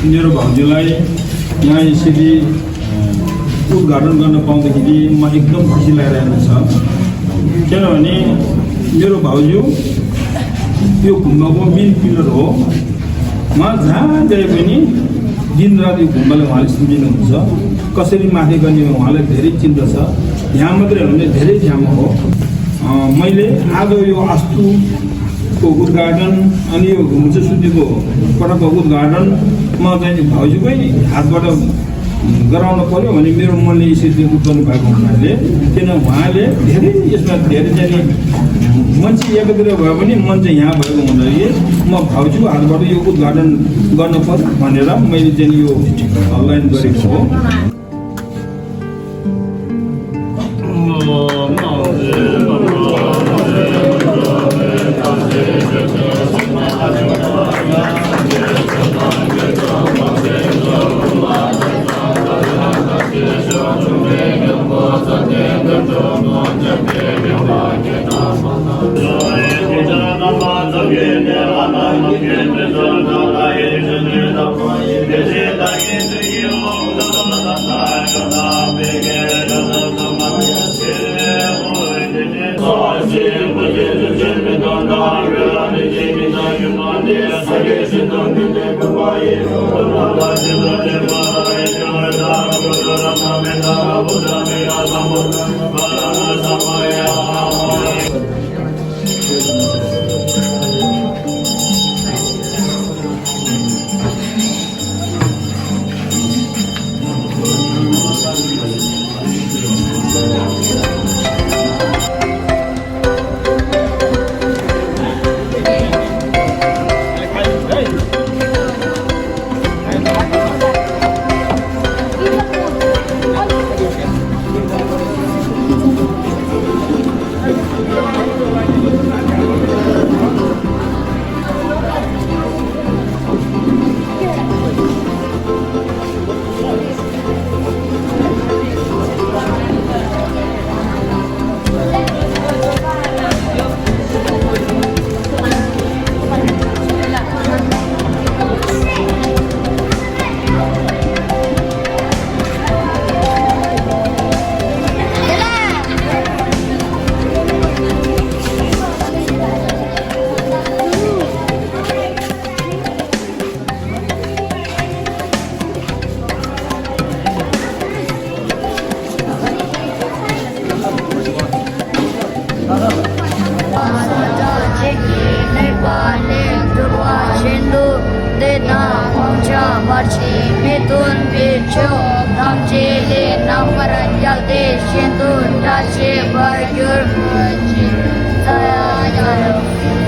मेरो भाउजूलाई यहाँ यसरी उद्घाटन गर्न पाउँदाखेरि म एकदम खुसी लागिरहेको छ। किनभने मेरो भाउजू यो गुम्बाको मेन पिलर हो। म जहाँ गए पनि दिनरात यो गुम्बालाई उहाँले सम्झिनुहुन्छ। कसरी माथि गर्ने उहाँलाई धेरै चिन्ता छ। यहाँ मात्रै हो भने धेरै ठाउँमा हो। मैले आज यो वास्तुको उद्घाटन अनि यो घुम्चुसुतीको पटकको उद्घाटनमा चाहिँ भाउजूकै हातबाट गराउन पर्यो भने मेरो मनले यसरी गर्नु भएको हुनाले किन उहाँले धेरै यसमा धेरै चाहिँ मान्छे एकत्र भयो भने मन चाहिँ यहाँ भएको हुँदाखेरि म भाउजूको हातबाट यो उद्घाटन गर्न पर्यो भनेर मैले चाहिँ यो लाइन गरेको हो। Saya